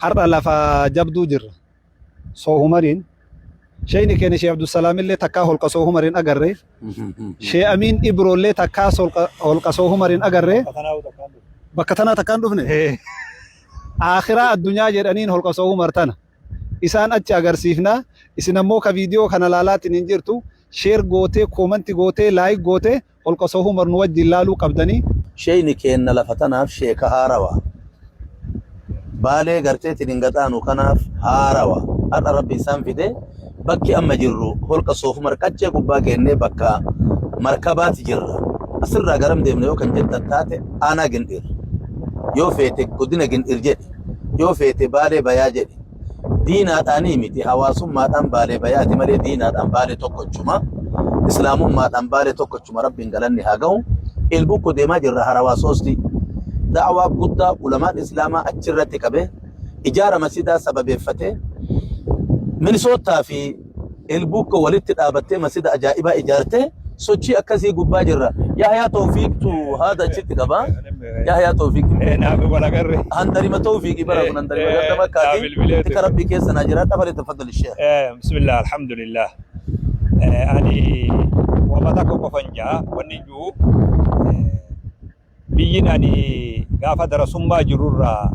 Har'a lafa jabduu jirra. Soohumariin. Sheeyni keenya Sheekh Abdusalaam illee takkaa holqa Soohumariin agarre. Sheekh Amiin Ibroo illee takkaa holqa Soohumariin agarre. Bakka tanaa takkaan dhufne. Aakhiraa addunyaa jedhaniin holqa Soohumar tana. Isaan achi agarsiifna. Isin ammoo ka viidiyoo kana laalaatiin hin jirtu. Share gootee, koomanti gootee, like gootee Holqa Soohumar nu wajjin laaluu qabdanii. Sheeyni keenna lafa tanaaf sheeka haarawa. Baalee garteetiin hin gaxaanu kanaaf haarawa. Har'a Rabbi isaan fide bakki amma jirru holqa Soofumar qaccee gubbaa geennee bakka markabaati jirra. Asirraa garam deemna yoo kan jettan taate aanaa Gindhiir. Yoo feete godina Gindhiir jedhi. Yoo feete Baalee Bayaa jedhi. Diinaadhaanii miti hawaasummaadhaan Baalee Bayaati malee diinaadhaan Baalee tokkochuma. Islaamummaadhaan Baalee tokkochuma Rabbiin galanni haa gahu. Ilbukko deemaa jirra harawaa soosti. Da'awaa guddaa ulamaan Islaamaa achirratti qabe ijaara masidaa sababeeffatee Minisootaa fi Elbukko walitti dhaabattee masjida ajaa'ibaa ijaarte sochii akkasii gubbaa jirra. Yahyaa Tawfiiqtu haada achitti qaba. Yahyaa Tawfiiq hin beektu. Naaf wal agarre. Handarima Tawfiiqi bara kun handarima ganda Naa makkaati. bilbilee Tika ture. rabbii keessa naa jiraadha fali tafaddal sheekh. Bismillah alhamdulillah. Ani wama tokko qofan jaa wanni jiru Biyyin ani gaafa darasummaa jirurraa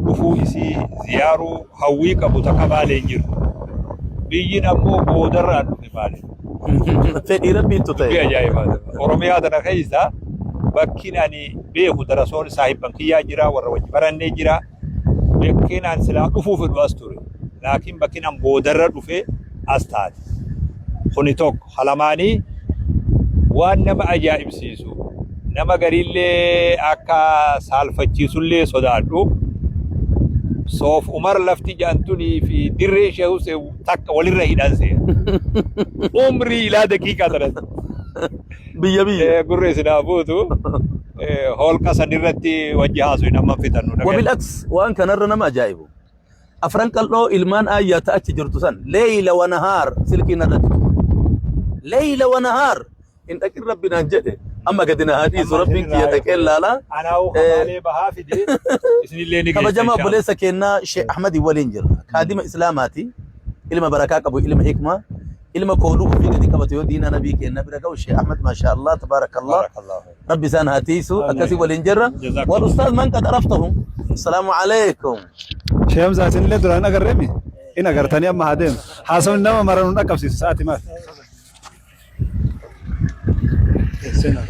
dhufuu isii ziyaaruu hawwii qabu takka Baalee hin jirtu. Biyyin ammoo boodarra an dhufe Baalee. Fedhii rabbiittu Dubbii ta'e. ajaa'ibaati. Oromiyaa tana keessa bakkin ani beeku darasoon saahibban kiyyaa jira, warra wajji barannee jira. Bakkin an silaa dhufuu fedhu as ture. Laakiin bakkin an boodarra dhufe as taate. Kuni tokko. Halamaanii waan nama ajaa'ibsiisu nama gariillee akka saalfachiisullee sodaadhu. Soof Umar lafti jedhantunii fi dirree Sheekh Huseen takka walirra hidhan seera. Umrii ilaa daqiiqaa sanatti. Biyya biyya. Gurri isin haa buutu. Holqa sanirratti wajji haasofin amma fixannu. Wabilaks waan kanarra nama ajaa'ibu. Afran qal'oo ilmaan aayyaa ta achi jirtu san leeyla wa nahaar silkii narratti tuma. Leeyla wa nahaar hin dhaqin rabbi naan jedhe amma gadi na haa dhiisu rabbiin kiyya dhaqee laalaa. Anaa'uu kabaalee bahaa fide isinillee ni geessa Kabajamaa inshallah. obboleessa keennaa Sheekh Ahmadii waliin jirra. Kaadima Islaamaati. Ilma barakaa qabu, ilma hikmaa, ilma kooluu ofii gadi qabatu yoo diinaa nabii keenna bira ga'u Sheekh Ahmad maashaa Allah tabaarakallah. Barakallahu. Rabbi isaan haa tiisu akkasii waliin jirra. Jazakallah. Wal ustaaz man qad araftahu. Assalaamu alaikum. Sheekh Hamzaa isinillee duraan agarreemi? In agartanii amma haa deemu. Haasawni nama mara nu dhaqqabsiisu sa'aatii maal? Seenaa.